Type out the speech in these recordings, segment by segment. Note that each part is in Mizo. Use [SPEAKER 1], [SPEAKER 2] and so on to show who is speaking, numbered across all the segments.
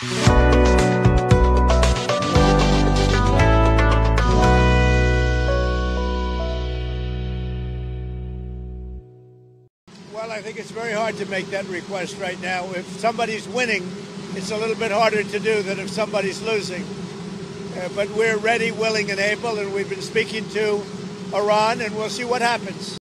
[SPEAKER 1] Well, I think it's very hard to make that request right now. If somebody's winning, it's a little bit harder to do than if somebody's losing. Uh, but we're ready, willing, and able, and we've been speaking to Iran, and we'll see what happens.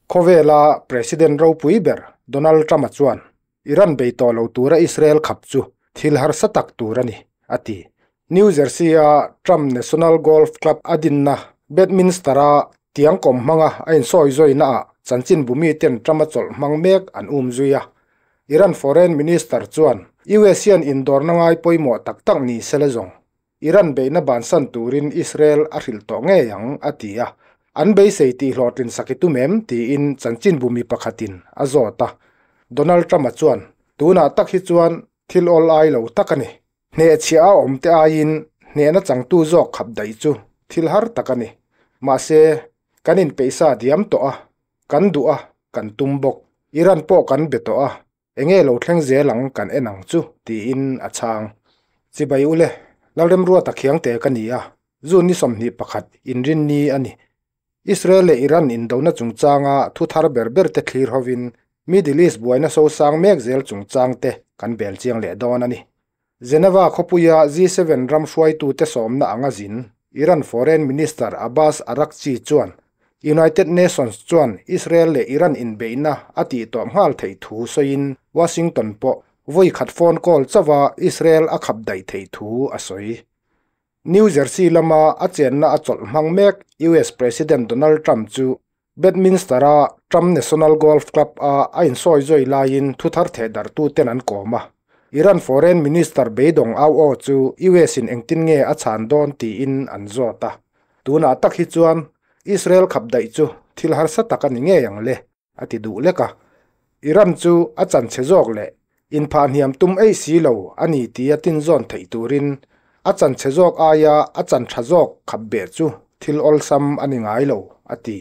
[SPEAKER 2] Khawvela President ropui ber Donald Trump-a chuan Iran bei tawh lo tura Israel khap chu thil harsa tak tur a ni, a ti. New Jersey-a Trump National Golf Club a dinna Bedminster-a tiang kawm hmanga a insawi zawina ah chanchin bumi ten Trump-a chawlh hmang mek an um zui a. Iran Foreign Minister chuan US hian indawrna ngai pawimawh tak tak ni sela zawng Iran beihna bansan turin Israel a hrilh tawh ngei ang, a ti a. An beisei tih hlawhtlin sak i tum em? tiin chanchinbu mi pakhatin a zawt a. Donald Trump-a chuan, Tunah tak hi chuan thil awl ai lo tak a ni. Hnehchhiah a awm te aiin hnehna changtu zawk khap daih chu thil har tak a ni. Mahse, kan inpeihsa diam tawh a, kan duh a, kan tum bawk. Iran pawh kan be tawh a, Enge lo thleng zel ang kan en ang chu, tiin a chhang. Chibai ule, Lalremruata khiangte ka ni a, June ni 21 inrinni a ni. Israel leh Iran indona chungchanga thu thar ber ber te thlir hovin Middle East buaina sosang mek zel chungchang te kan bel chiang leh dawn a ni. Geneva khawpuia G7 ram hruaitute sawmna anga zin Iran Foreign Minister Abbas Araghchi chuan United Nations chuan Israel leh Iran inbeihna a tihtawp nghal theih thu sawiin Washington pawh vawi khat phone call chauha Israel a khap daih theih thu a sawi. New Jersey lama a chenna a chawlh hmang mek US President Donald Trump chu Bedminster-a Trump National Golf Club-a a insawi zawi laiin thuthar thehdarhtuten an kawm a. Iran Foreign Minister beidawng au aw chu US-in engtin nge a chhan dawn tiin an zawt a. Tunah tak hi chuan Israel khap daih chu thil harsa tak a ni ngei ang le, a ti duh lek a. Iran chu a chanchhe zawk leh inphahhniam tum eih si lo a ni tia tinzawn theih turin a chanchhe zawk aia a chan tha zawk khap beh chu thil awlsam a ni ngai lo, a ti.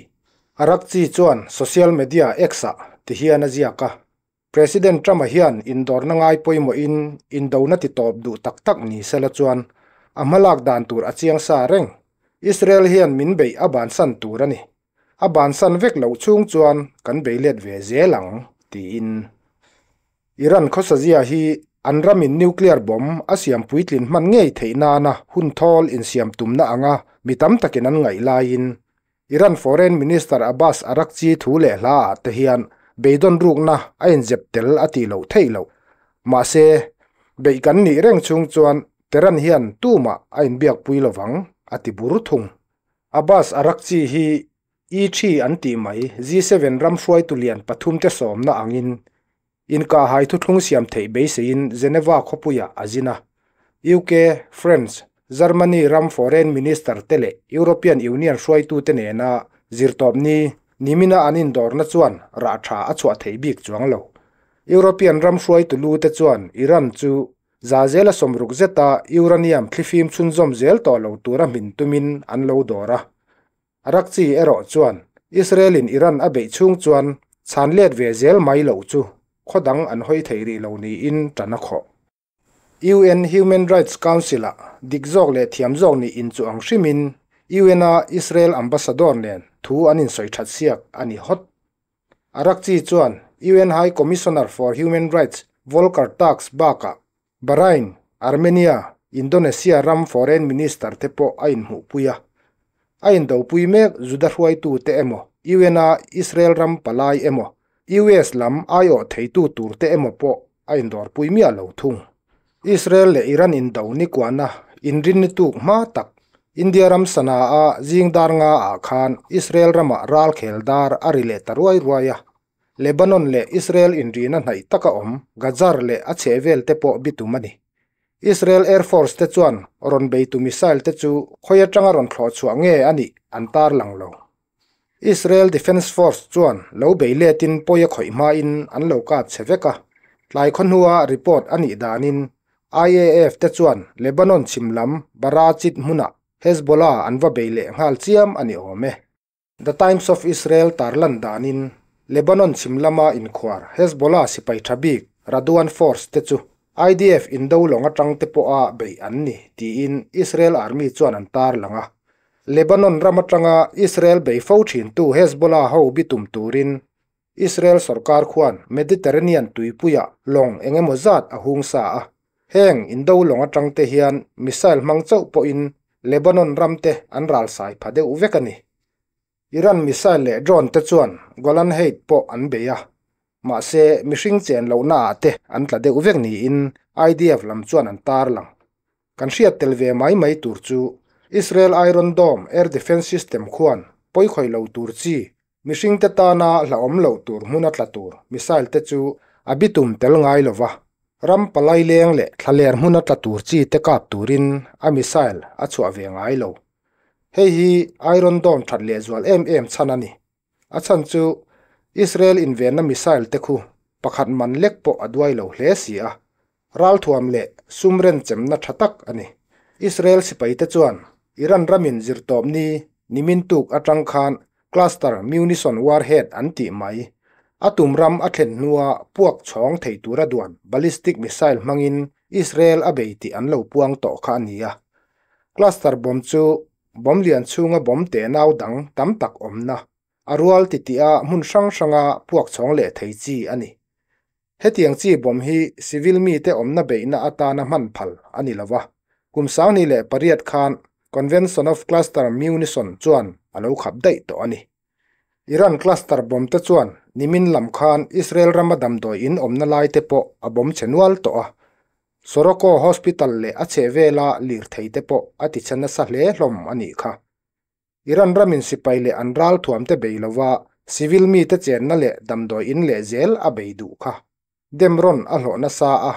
[SPEAKER 2] Araghchi chuan social media X-ah tihian a ziak a, President Trump-a hian indawrna ngai pawimawhin indona ti tawp duh tak tak ni sela chuan a hmalak dan tur a chiang sa reng. Israel hian min beih a bansan tur a ni. A bansan vek loh chhung chuan kan bei let ve zel ang, tiin. Iran khawsazia hi an ramin nuclear bomb a siam puitlin hman ngei theih nana hun thawl insiam tumna anga mi tam takin an ngaih laiin Iran Foreign Minister Abbas Araghchi thu leh hla ah te hian beidawn rukna a inzep tel a tih loh theih loh. Mahse, beih kan nih reng chhung chuan Tehran hian tumah a inbiakpui lovang, a ti bur thung. Abbas Araghchi hi E-three an tih mai G7 ram hruaitu lian pathum te sawmna angin Inkahhai thuthlung siam theih beiseiin Geneva khawpuiah a zin a. UK, France, Germany ram Foreign Minister te leh European Union hruaitute nena zirtawpni nimina an indawrna chuan rah tha a chhuah theih bik chuang lo. European ram hruaitu lu te chuan Iran chu za zela 60 zeta uranium thlifim chhunzawm zel tawh lo tura hmin tumin an lo dawr a. Araghchi erawh chuan Israel-in Iran a beih chhung chuan chhan let ve zel mai loh chu khaw dang an hawi thei rih lo niin ṭan a khawh. UN Human Rights Council-ah dik zawk leh thiam zawk nih inchuh ang hrimin UN-a Israel Ambassador nen thu an insawi ṭhat siak a ni hawt. Araghchi chuan UN High Commissioner for Human Rights Volker Turks bakah Bahrain, Armenia, Indonesia ram Foreign Minister te pawh a inhmuhpui a. A indopui mek Juda hruaitute emaw, UN-a Israel ram palai emaw, US lam aiawh theitu turte emaw pawh a indawrpui miah lo thung. Israel leh Iran indo nikuahna inrinni tuk hma tak India ram Sanaa-a zing dar nga ah khan Israel ramah ralkhel dar a ri leh ta ruai ruai a. Lebanon leh Israel inrina hnaih taka awm Gaza leh a chhehvel te pawh bitum a ni. Israel Air Force te chuan rawn beitu missile te chu khawi atanga rawn thlawh chhuah nge a nih an tarlang lo. Israel Defence Force chuan lo bei letin pawi a khawih hmain an lo kap che vek a. Tlai khawhnua report a nih danin IAF te chuan Lebanon chhim lam Barachit hmunah Hezbollah an va bei leh nghal chiam a ni awm e. The Times of Israel tarlan danin Lebanon chhim lama inkhuar Hezbollah sipai tha bik Radwan Force te chu IDF indo lawng atang te pawha beih an ni, tiin Israel Army chuan an tarlang a. Lebanon ram atanga Israel bei fo thintu Hezbollah ho bitum turin Israel sorkar khuan Mediterranean tuipuiah lawng eng emaw zat a hung sa a. Heng indo lawng atang te hian missile hmang chauh pawhin Lebanon ram te an ralsai pha deuh vek a ni. Iran missile leh drone te chuan Golan Height pawh an bei a, mahse mihring chen lohna ah te an tla deuh vek niin IDF lam chuan an tarlang. Kan hriat tel ve mai mai tur chu Israel Iron Dome air defence system khuan pawikhawih lo tur chi mihring te tana hlauhawm loh tur hmuna tla tur missile te chu a bitum tel ngai lova, ram palai leng leh thlaler hmuna tla tur chi te kap turin a missile a chhuah ve ngai lo. Hei hi Iron Dome that lehzual em em chhan a ni. A chhan chu Israel invenna missile te khu pakhat man lek pawh a duai lo hle si a, ralthuam leh sum renchemna tha tak a ni. Israel sipaite chuan Iran ramin zirtawpni nimin tuk atang khan cluster munition warhead an tih mai a tum ram a thlen hnua puak chhawng thei tura duan ballistic missile hmangin Israel a bei tih an lo puang tawh kha a ni a. Cluster bomb chu bomb lian chhunga bomb tenau dang tam tak awmna a rual titih a hmun hrang hranga puak chhawng leh thei chi a ni. Hetiang chi bomb hi civil mite awmna beihna atana hman phal a ni lova. Kum 2008 khan Convention of Cluster Munition chuan a lo khap daih tawh a ni. Iran cluster bomb te chuan nimin lam khan Israel rama damdawi in awmna lai te pawh a bomb chhe nual tawh a. Soroko Hospital leh a chhehvela lirthei te pawh a tichhe nasa hle hlawm a nih kha. Iran ramin sipai leh an ralthuam te bei lova civil mite chenna leh damdawi in leh zel a bei duh kha. Demrawn a hlawh nasa a,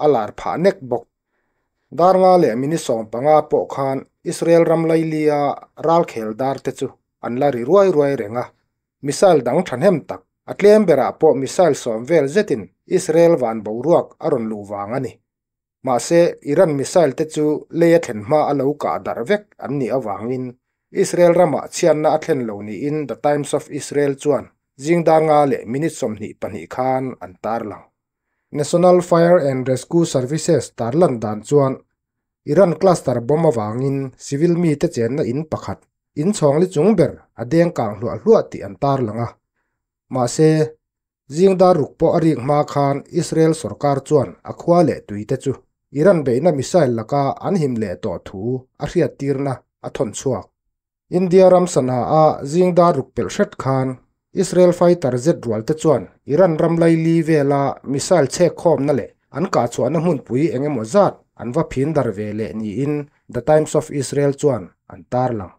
[SPEAKER 2] a lar phah nek bawk. Darnga leh mini 15 pawh khan Israel ram lailia ralkhel dar te chu an la ri ruai ruai reng a. Missile dang thahnem tak, a tlem berah pawh missile 10 vel zetin Israel van boruak a rawn luh vang a ni. Mahse, Iran missile te chu lei a thlen hma a lo kah darh vek an nih avangin Israel ramah chhiatna a thlen lo niin The Times of Israel chuan zing dar nga leh minute 22 khan an tarlang. National Fire and Rescue Services tarlan dan chuan Iran cluster bomb avangin civil mite chenna in pakhat in chhawng li chung ber a deng kang hluah hluah tih an tarlang a. Mahse, zing dar ruk pawh a rik hma khan Israel sorkar chuan a khua leh tui te chu Iran beihna missile laka an him leh tawh thu a hriat tirna a thawn chhuak. India ram Sanaa a zing dar ruk pelh hret khan Israel fighter jet rual te chuan Iran ram laili vela missile chhek khawmna leh an kah chhuahna hmunpui eng emaw zat an va phin dar ve leh niin The Times of Israel chuan an tarlang.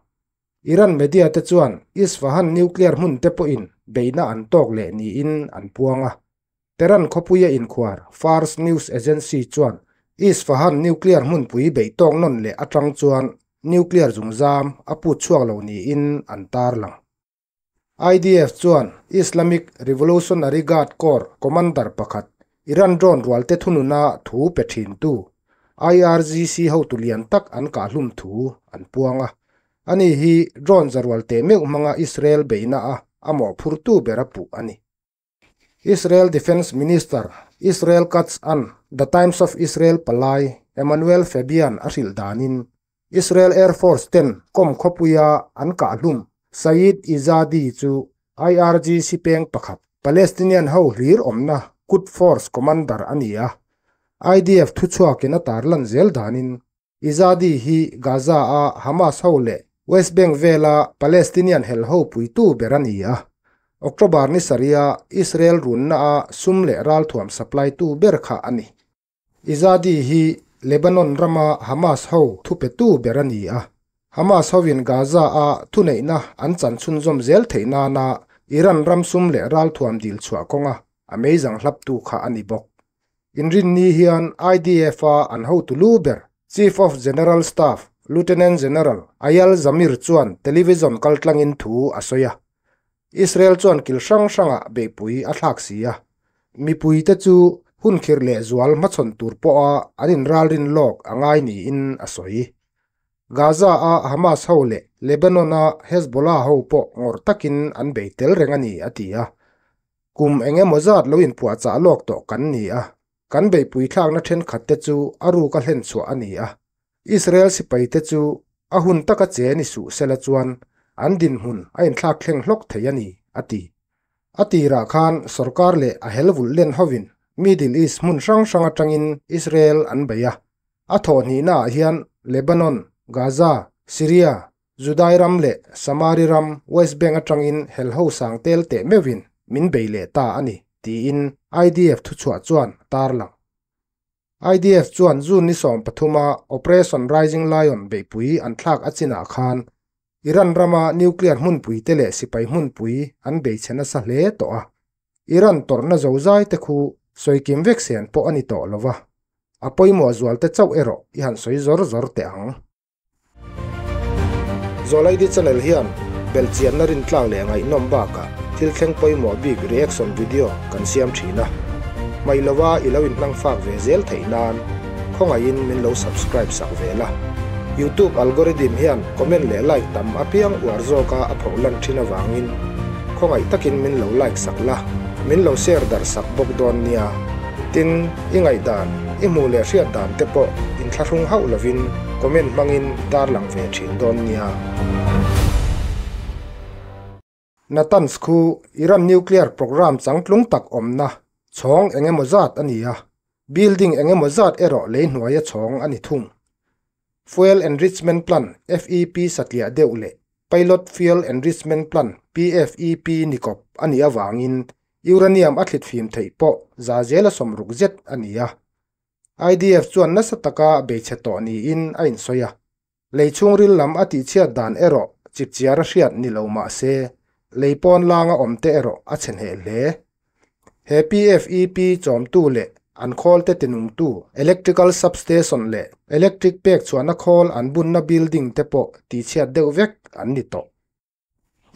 [SPEAKER 2] Iran media te chuan Isfahan nuclear hmun te pawhin beihna an tawk leh niin an puang a. Tehran khawpuia inkhuar Fars News Agency chuan Isfahan nuclear hmunpui beih tawk nawn leh atang chuan nuclear zungzam a put chhuak lo niin an tarlang. IDF chuan Islamic Revolutionary Guard Corps commander pakhat Iran drone rual te thununa thu pe thintu IRGC hotu lian tak an kahhlum thu an puang a. Ani hi drone zarual te meuh hmanga Israel beihna a a mawhphurtu ber a puh a ni. Israel Defence Minister Israel Katz an The Times of Israel palai Emmanuel Fabian a hrilh danin Israel Air Force ten Qom khawpuia an kahhlum Saeed Izadi chu IRGC peng pakhat Palestinian ho hlir awmna Quds Force commander a ni a. IDF thuchhuakin a tarlan zel danin Izadi hi Gaza a Hamas ho leh West Bank vela Palestinian hel ho puitu ber a ni a. October ni saria Israel runna a sum leh ralthuam supply tu ber kha a ni. Izadi hi Lebanon rama Hamas ho thupetu ber a ni a. Hamas hovin Gaza a thuneihna an chanchhunzawm zel theihna na Iran ram sum leh ralthuam dil chhuah kawnga a meizang hlaptu kha a ni bawk. Inrin ni hian IDF a an hotu lu ber Chief of General Staff Lieutenant General Eyal Zamir chuan television kaltlangin thu a sawi a. Israel chuan kil hrang hranga beihpui a thlak si a. Mipui te chu hun khirh leh zual hmachhawn tur pawha an inralrin lawk a ngai niin a sawi. Gaza a Hamas ho leh Lebanon a Hezbollah ho pawh ngawrh takin an bei tel reng a ni a ti a. Kum eng emaw zat lo inpuahchah lawk tawh kan ni a. Kan beihpui thlakna thenkhatte chu a ruka hlen chhuah a ni a, Israel sipaite chu a hun taka che ni suh sela chuan an dinhmun a inthlak thleng hlawk thei a ni, a ti. A tirah khan sorkar leh a hel vulh len hovin Middle East hmun hrang hrang atangin Israel an bei a. A thawh hnihnaah hian Lebanon, Gaza, Syria, Judai ram leh Samari ram West Bank atangin helho sang tel teh meuhin min bei leh ta a ni, tiin IDF thuchhuah chuan a tarlang. IDF chuan June ni 13-a Operation Rising Lion beihpui an thlak a chinah khan Iran rama nuclear hmunpuite leh sipai hmunpui an bei chhe nasa hle tawh a. Iran tawrhna zozai te khu sawikim vek sen pawh a ni tawh lo va, a pawimawh zualte chauh erawh i han sawi zawr zawr teh ang. Zawlaidi channel hian belhchianna rintlak leh ngaihnawm bakah thil thleng pawimawh bik reaction video kan siam thin a. Hmaih lova i lo inhmang fak ve zel theih nan khawngaihin min lo subscribe sak ve la. Youtube algorithm hian comment leh like tam apiang uar zawka a phoh lan thin avangin khawngaih takin min lo like sak la, min lo share darh sak bawk dawn nia. Tin, i ngaihdan, i hmuh leh hriat dan te pawh inthlahrung hauh lovin comment hmangin tarlang ve thin dawn nia. Natanz khu Iran nuclear programme changtlung tak awmna chhawng eng emaw zat a ni a, building eng emaw zat erawh lei hnuaia chhawng a ni thung. Fuel Enrichment Plant, FEP, satliah deuh leh Pilot Fuel Enrichment Plant, PFEP, ni kawp a nih avangin Uranium a thlit fim theih pawh za zela 60 zet a ni a. IDF chuan nasa taka beichhe tawh niin a insawi a. Lei chhungril lam a tihchhiat dan erawh chipchiar a hriat ni lo mah se, lei pawn langa awmte erawh a chhe hneh hle. He PFEP chawmtu leh an khawlte tinungtu electrical substation leh electric pek chhuahna khawl an bunna building te pawh tihchhiat deuh vek an ni tawh.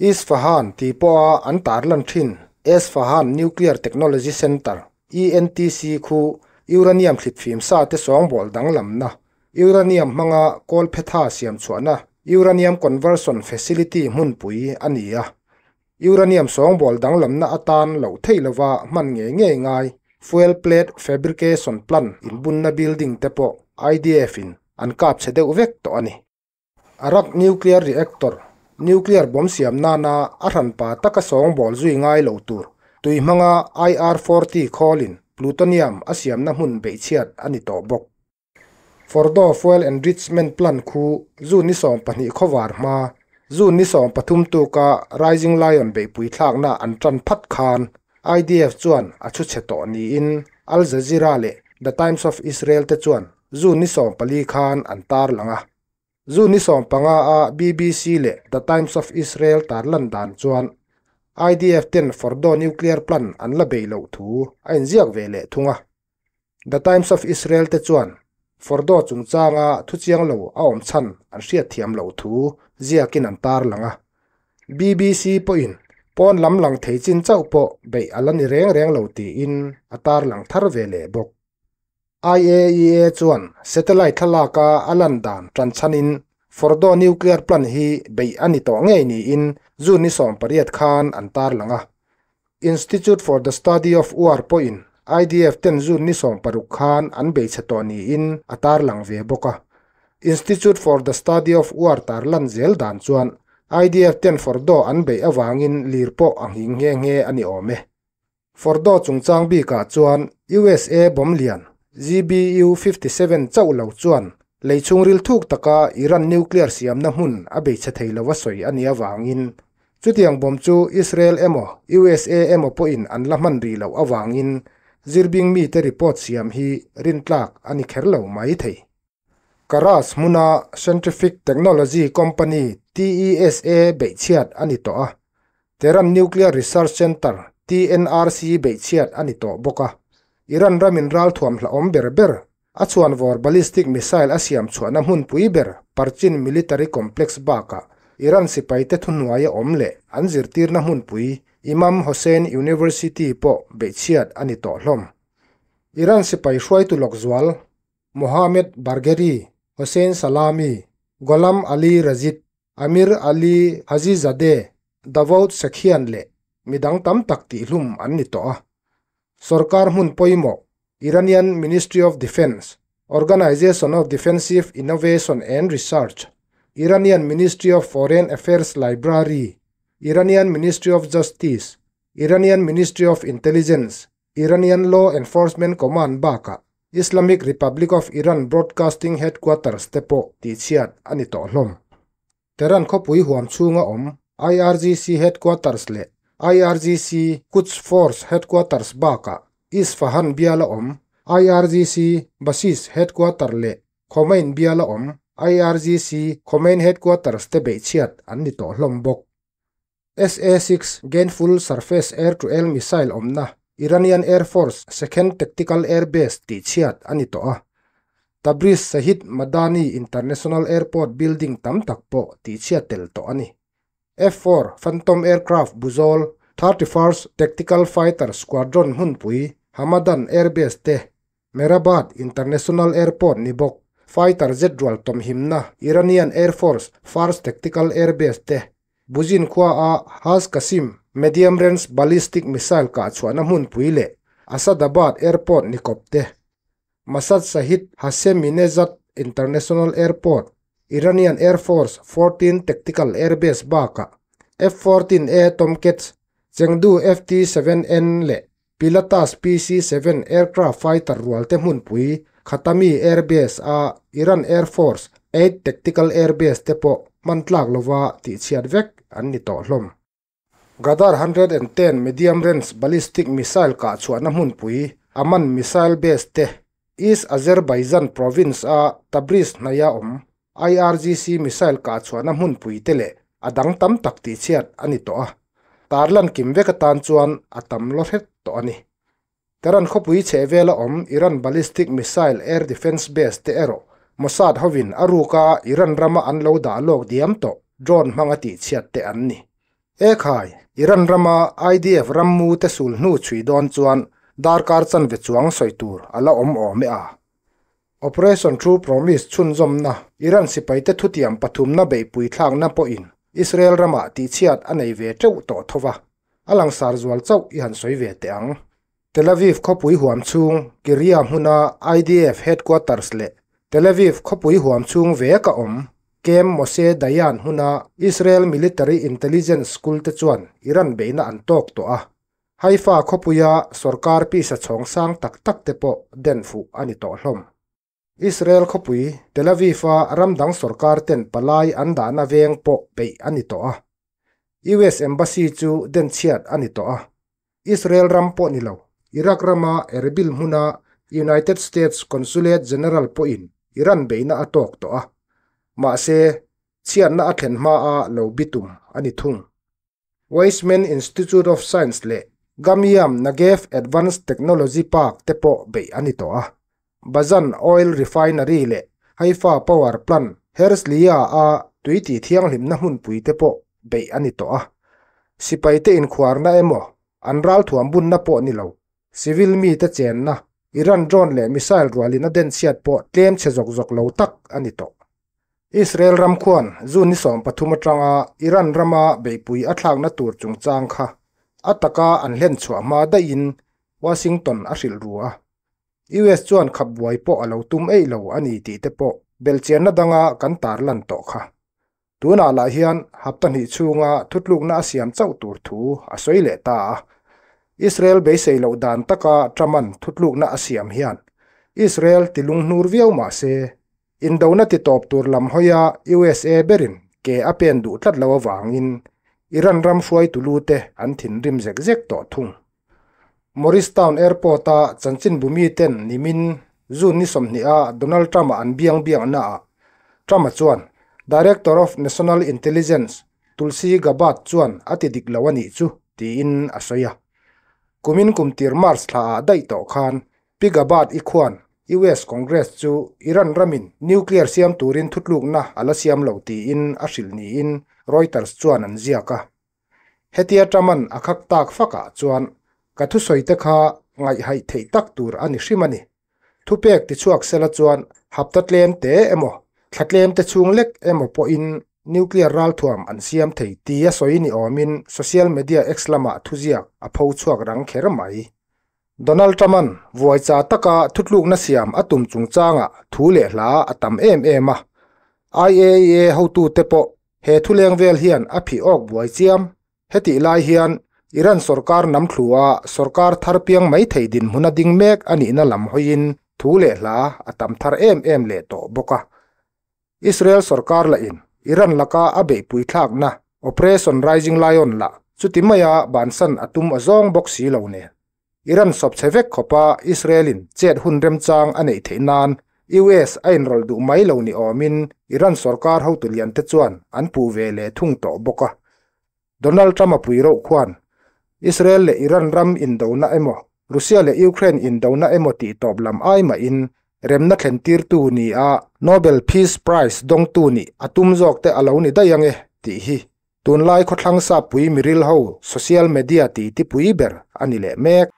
[SPEAKER 2] Isfahan tih pawha an tarlan thin Esfahan Nuclear Technology Center, ENTC, khu uranium thlitfim sa te sawngbawl danglamna, uranium hmanga kawlphetha siam chhuahna Uranium Conversion Facility hmunpui a ni a. Uranium sawngbawl danglamna atan loh theih lova hman ngei ngei ngai Fuel Plate Fabrication Plant inbunna building te pawh IDF in an kap chhe deuh vek tawh a ni. Arak Nuclear Reactor, Nuclear bomb siam nana a hranpa taka sawngbawl zui ngai lo tur tui hmanga IR-40 khawlin plutonium a siamna hmun beihchhiat a ni tawh bawk. Fordow Fuel Enrichment Plant khu June ni 12 khawvar hma, June ni 13 tuka Rising Lion beihpui thlakna an tan phat khan IDF chuan a chhu chhe tawh niin Al Jazeera leh The Times of Israel te chuan June ni 14 khan an tarlang a. June ni 15 a BBC leh The Times of Israel tarlan dan chuan IDF ten Fordow Nuclear Plant an la bei loh thu a inziak ve leh thung a. The Times of Israel te chuan Fordow chungchanga thuchiang lo a awm chhan an hriatthiam loh thu ziakin an tarlang a. BBC pawhin pawn lam lang thei chin chauh pawh beih a la ni reng reng lo tiin a tarlang thar ve leh bawk. IAEA chuan satellite thlalaka a lan dan tan chhanin Fordow nuclear plant hi beih a ni tawh ngei niin June ni 18 khan an tarlang a. Institute for the Study of War pawhin IDF ten June ni 16 khan an bei chhe tawh niin a tarlang ve bawk a. Institute for the Study of War tarlan zel dan chuan IDF ten Fordow an beih avangin lir pawh a nghing nghe nghe a ni awm e. Fordow chungchang bikah chuan USA bomb lian GBU-57 chauh lo chuan lei chhungril thuk taka Iran nuclear siamna hmun a bei chhe thei lova sawi a nih avangin chutiang bomb chu Israel emaw USA emaw pawhin an la hman rih loh avangin zirbing mite report siam hi rintlak a ni kher lo mai thei. Karaj hmuna Scientific Technology Company TESA beihchhiat a ni tawh a, Tehran Nuclear Research Center, TNRC, beihchhiat a ni tawh bawk a. Iran ramin ralthuam hlauhawm ber ber a chhuanvawr ballistic missile a siam chhuahna hmunpui ber Parchin Military Complex bakah Iran sipaite thuhnuaia awm leh an zirtirna hmunpui Imam Hossein University pawh beihchhiat a ni tawh hlawm. Iran sipai hruaitu lawk zual Mohammad Bagheri, Hossein Salami, Gholam Ali Rajid, Amir Ali Hajizadeh, Davoud Sekhian leh midang tam tak tihhlum an ni tawh a. Sorkar hmun pawimawh Iranian Ministry of Defence, Organization of Defensive Innovation and Research, Iranian Ministry of Foreign Affairs Library, Iranian Ministry of Justice, Iranian Ministry of Intelligence, Iranian Law Enforcement Command bakah Islamic Republic of Iran Broadcasting Headquarters te pawh tihchhiat a ni tawh hlawm. Tehran khawpui huam chhunga awm IRGC Headquarters leh IRGC Quds Force Headquarters bakah Isfahan biala awm IRGC Basij Headquarter leh Khomein biala awm IRGC Khomein Headquarters te beihchhiat an ni tawh hlawm bawk. SA-6 Gainful Surface Air-to-Air Missile awmna Iranian Air Force Second Tactical Air Base tihchhiat a ni tawh a. Tabriz Shahid Madani International Airport building tam tak pawh tihchhiat tel tawh a ni. F-4 Phantom aircraft buzawl, 31st Tactical Fighter Squadron hmunpui Hamadan Air Base te, Mehrabad International Airport ni bawk, fighter jet rual tawmhimna Iranian Air Force First Tactical Air Base te, Buzin khua a Haj Qasim Medium Range Ballistic Missile kahchhuahna hmunpui leh Asadabad Airport ni kawp te, Mashhad Shahid Hasheminejad International Airport, Iranian Air Force 14 Tactical Air Base bakah F-14A Tomcats, Chengdu FT-7N leh Pilatus PC-7 aircraft fighter rualte hmunpui Khatami Air Base a Iran Air Force 8 Tactical Air Base te pawh hman tlak lova tihchhiat vek an ni tawh hlawm. Ghadar 110 Medium Range Ballistic Missile kahchhuahna hmunpui Aman Missile Base te East Azerbaijan Province a Tabriz hnaia awm IRGC missile kahchhuahna hmunpui te leh a dang tam tak tihchhiat a ni tawh a, tarlan kim vek atan chuan a tam lo hret tawh a ni. Tehran khawpui chheh vela awm Iran ballistic missile air defence base te erawh Mossad hovin a ruka Iran rama an lo dah lawk diam tawh drone hmanga tihchhiat te an ni. Ekhai, Iran rama IDF rammu te sul hnu chhui dawn chuan darkar chanve chuang sawi tur a la awm awm e a. Operation True Promise chhunzawmna Iran sipaite thutiam pathumna beihpui thlakna pawhin Israel ramah tihchhiat a nei ve teuh tawh tho va, a langsar zual chauh i han sawi ve teh ang. Tel Aviv khawpui huam chhung Kiryat hmuna IDF headquarters leh Tel Aviv khawpui huam chhung vek a awm Camp Moshe Dayan hmuna Israel Military Intelligence School te chuan Iran beihna an tawk tawh a. Haifa khawpuia sorkar pisa chhawng sang tak tak te pawh den fuh a ni tawh hlawm. Israel khawpui Tel Aviv-a ram dang sorkar ten palai an dahna veng pawh peih a ni tawh a. US Embassy chu den chhiat a ni tawh a. Israel ram pawh ni lo, Iraq rama Erbil hmuna United States Consulate General pawhin Iran beihna a tawk tawh a. Mahse, chhiatna a thlen hmaa lo bitum a ni thung. Weizmann Institute of Science leh Gamiam Negev Advanced Technology Park te pawh beih a ni tawh a. Bazan Oil Refinery leh Haifa Power Plant, Herzliya-a tui tih thianghlimna hmunpui te pawh beih a ni tawh a. Sipaite inkhuarna emaw, an ralthuam bunna pawh ni lo, civil mite chenna, Iran drone leh missile rualin a denchhiat pawh tlem chhe zawk zawk lo tak a ni tawh. Israel ram khuan June ni 13 atanga Iran rama beihpui a thlakna tur chungchang kha a taka an hlen chhuah hma daihin Washington a hrilh ru a. US chuan khap buai pawh a lo tum eih lo a ni tih te pawh belhchianna danga kan tarlan tawh kha. Tunah lah hian hapta hnih chhunga thutlukna a siam chauh tur thu a sawi leh ta a. Israel beisei loh dan taka Trump-a'n thutlukna a siam hian Israel ti lunghnur viau mah se, indona ti tawp tur lam hawia USA berin ke a pen duh tlat lo avangin Iran ram hruaitu lute an thinrim zek zek tawh thung. Morristown Airport-a chanchinbu miten nimin June ni 20 a Donald Trump-a an biang biaknaah Trump-a chuan Director of National Intelligence Tulsi Gabbard chuan a ti dik lo a nih chu tiin a sawi a. Kumin kumtir March thlaah daih tawh khan Pi Gabbard i khuan US Congress chu Iran ramin nuclear siam turin thutlukna a la siam lo tiin a hrilh niin Reuters chuan an ziak a. Hetia Truman a khak tak fakah chuan ka thusawi te kha ngaihhaih theih tak tur a ni hrim a ni. Thupek tichhuak sela chuan hapta tlem te emaw, thla tlem te chhung lek emaw pawhin nuclear ralthuam an siam thei tia sawi ni awmin social media X lamah thuziak a pho chhuak rang kher mai. Donald Trump-a'n vuai cha taka thutlukna siam a tum chungchangah thu leh hla a tam em em a. IAEA hotute pawh he thuleng vel hian a phih awk buai chiam. Hetih lai hian Iran sorkar nam thlua sorkar thar piang mai thei dinhmun a ding mek a nihna lam hawiin thu leh hla a tam thar em em leh tawh bawk a. Israel sorkar lahin Iran laka a beihpui thlakna Operation Rising Lion lah chuti maia bansan a tum a zawng bawk si lo nen. Iran sawp chhe vek khawpa Israel-in chet hun remchang a neih theih nan US a inrawlh duh mai lo ni awmin Iran sorkar hotu liante chuan an puh ve leh thung tawh bawk a. Donald Trump-a pui reuh khuan Israel leh Iran ram indona emaw, Russia leh Ukraine indona emaw tih tawp lam ai mahin remna thlentirtu ni a Nobel Peace Prize dawngtu nih a tum zawk te a lo ni daih ange tih hi tunlai khawthlang sap pui miril ho social media ti ti pui ber a ni leh mek.